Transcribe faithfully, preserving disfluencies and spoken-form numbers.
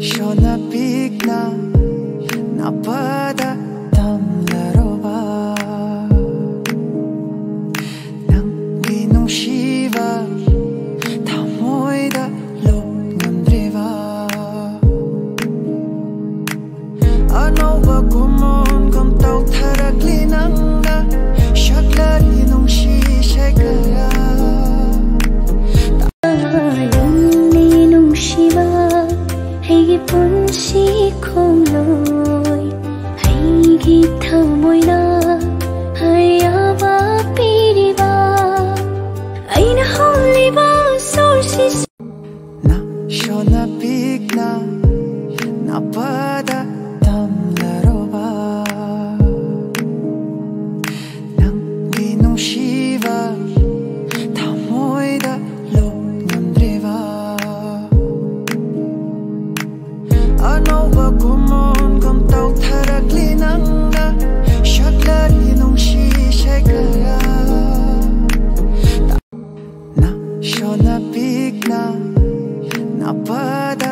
ꯏꯁꯣꯔꯅ ꯄꯤꯛꯅ ꯅꯄꯥꯗ ꯇꯝꯂꯔꯣꯕ, ꯅꯪꯒꯤ ꯅꯨꯡꯁꯤꯕ ꯊꯃꯣꯏꯗ ꯂꯣꯛ ꯉꯝꯗ꯭ꯔꯤꯕ, ꯑꯅꯧꯕ ꯀꯨꯝꯑꯣꯟꯒꯨꯝ ꯇꯧꯊꯔꯛꯂꯤ ꯅꯪꯅ ꯁꯛꯂꯔꯤ ꯅꯨꯡꯁꯤ ꯏꯁꯩ ꯀꯌꯥ꯫ ꯅꯪꯅꯤ ꯅꯨꯡꯁꯤꯕ ꯑꯩꯒꯤ ꯄꯨꯟꯁꯤ ꯈꯣꯡꯂꯣꯏ, ꯑꯩꯒꯤ ꯊꯃꯣꯏꯅ ꯑꯌꯥꯕ ꯄꯤꯔꯤꯕ, ꯑꯩꯅ ꯍꯣꯜꯂꯤꯕ ꯁꯣꯔꯁꯤ꯫ ꯅ ꯏꯁꯣꯔꯅ ꯄꯤꯛꯅ ꯅꯄꯥꯗ ꯇꯝꯂꯔꯣꯕ, ꯅꯪꯒꯤ ꯅꯨꯡꯁꯤꯕ ꯊꯃꯣꯏꯗ ꯂꯣꯛ ꯉꯝꯗ꯭ꯔꯤꯕ, ꯑꯅꯧꯕ ꯀꯨꯝꯑꯣꯟꯒꯨꯝ ꯇꯧꯊꯔꯛꯂꯤ ꯅꯪꯅ ꯁꯛꯂꯔꯤ ꯅꯨꯡꯁꯤ ꯏꯁꯩ ꯀꯌꯥ꯫ ꯅ ꯏꯁꯣꯔꯅ ꯄꯤꯛꯅ ꯅꯄꯥꯗ